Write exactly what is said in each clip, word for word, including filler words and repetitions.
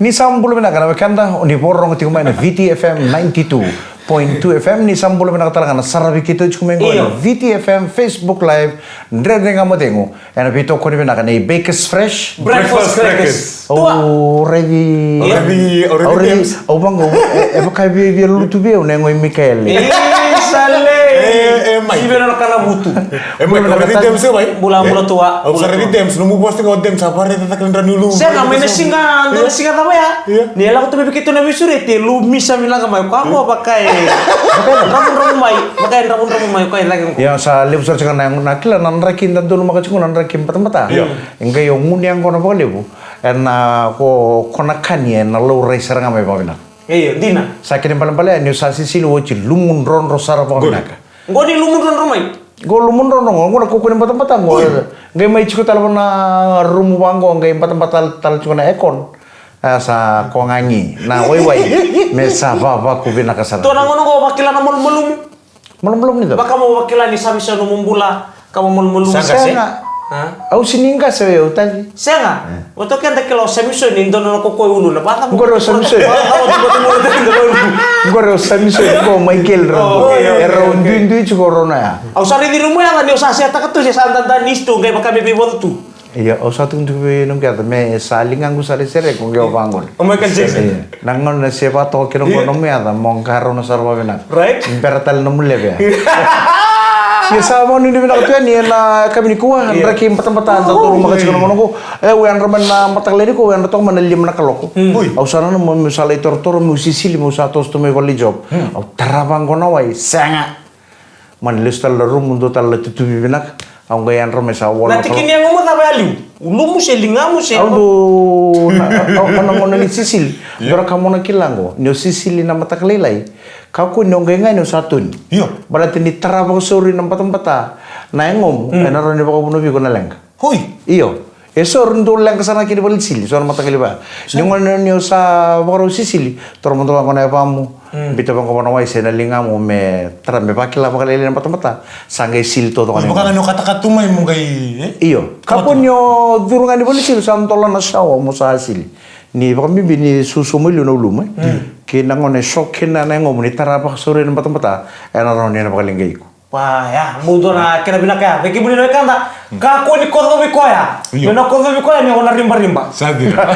Ni sa bula vinaka na wekada, o ni vakarorogo tiko mai na V T F M ninety-two point two F M, ni sa bula vinaka tale ga na saravi keitou tiko mai qo na V T F M Facebook Live, Dredre Ga Mo Cegu, ena veitokoni vinaka nei Bakers Fresh. Breakfast crackers. Au raici, au raici, au vaqo, e vaka e via lutu vei au na yago i Mikaele. Isa lei. E, e, mai. Sive na kana vutu. E mai, au raici Dems e mai. Bula, bula tua. Au sa raici Dems, nomu vosa ga o Dems, a vakaraica cake na drau ni ulu. Sega, mai na siga, dua na siga cava ya. Ni e lako tu mai vei keitou na veisureti, e lumisa vinaka mai. Koya qo vaka e dravudravua mai, vaka e dravudravua mai, koya e cake qo. Ia, sa levu sara tiko na, na kila na draki da donumaka tiko na draki batabata. Ia. E qai o gunu yaqona vakalevu. Ena ko, ko na kania, ena laurai sara ga mai vakavinaka. Io, dina. Sa kena ibalebale ya ni o sa sisili oti lumudrodro sara vakavinaka. Qo ni lumudrodro mai? Qo lumudrodro qo, qo na kaukaua ni batabata qo. Qai mai tiko tale vua na rumu vaqo, qai batabata tale tiko na aircon. A, sa ko gagi na waiwai me sa vavaku vinaka sara. Tou na gauna qo vakila na malumalumu. Malumalumu ni cava? Vaka mo vakila ni sa veisau nomu bula, ka mo malumalumu. Sega, sega. Au sini qase vei au tani. Sega. Mo toka keda kila o Samisoni, dua na nona koko e uluna. Vacava? Qori o Samisoni. Qori o Samisoni, qo Michael rau. E rau duidui tiko rau na ya. Au sa raici nomu yaca ni o sa setaka tu se sa dada ni stu qai vaka me veivodo tu. Ia, au sa tukutuku vei noqu yaca me sa ligaqu sara i sereko qai o vaqori. O Michael Jackson. Ia, na gauna se vatoka kina qo nomu yaca mo qarauna sara vakavinaka. Right. Bera tale nomu levu ya. Ia sa vakanuinui vinaka tu yani ena yakavi nikua, draki batabata da toro maka tiko na gauna qo. E, au yadra mai na mataka lailai nikua, au yadra toka mai na lima na kaloko. Au sa nanuma meu sa lai torotoro, meu sisili, meu sa toso tu mai vale job. Au tara vaqo na wai, sega. Mani lesu tale na rumu, dua tale na tutuvi vinaka. Au qai yadra mai sa wala. Na tiki ni yagomu cava e liu? Ulumu se ligamu se? Au dau, na, au, au na gauna ni sisili. Dua na ka mo na kila qo, ni o sisili na mataka lailai, kakua ni o qai ga ni o sa toni. Io. Baleta ni tara vakasauri na batabata na yagomu, ena rawa ni vakavuna vei iko na leqa. Oi. Io. E so era dau leqa sara ga kina vale sisili, so na mataqali vaya. Ni gauna ni o sa vakarau sisili, toro mada vaqo na yavamu, biuta vaqo vua na wai se na ligamu me tara me vakila vakalailai na batabata, sa qai sili taucoko. Oi, vaka ga ni o katakata tu mai mo qai, e? Io. Kakua ni o curu ga ni vale sisili, sa dola na sawa mo sa sili. Ni vakabibi ni susu mai liu na ulumu, e? Kei na gauna e so kina na yagomu ni tara vakasauri na batabata, ena rawa ni na vakaleqai iko. Pa, ya, mo dua na kena vinaka ya. Vei kemuni na wekada, kakua ni kocovi koya. Io. Ni o na kocovi koya ni o na ribariba. Sa dina.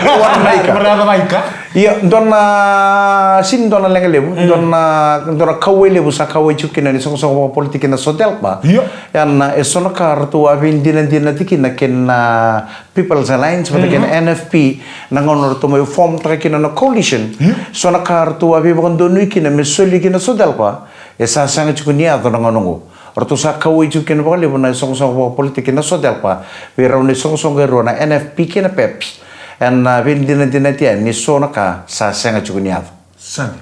Io, dua na, sini dua na leqa levu, dua na, dua na kauwai levu sa kauwai tiko kina ni soqosoqo vakapolitiki na SODELPA. Io. Ya na, e so na ka ratou a veidinadinati kina kei na People's Alliance vata kei na N F P, na gauna ratou mai form taka kina na coalition. Io. So na ka ratou a veivakadonui kina me soli kina SODELPA. E sa sega tiko ni yaco na gauna oqo. Ratou sa kauwai tiko kina vakalevu na isoqosoqo vakapolitiki na SODELPA vei rau na isoqosoqo e rua na N F P kei na PEPS. Ena veidinadinati yani ni so na ka sa sega tiko ni yaco. Sega.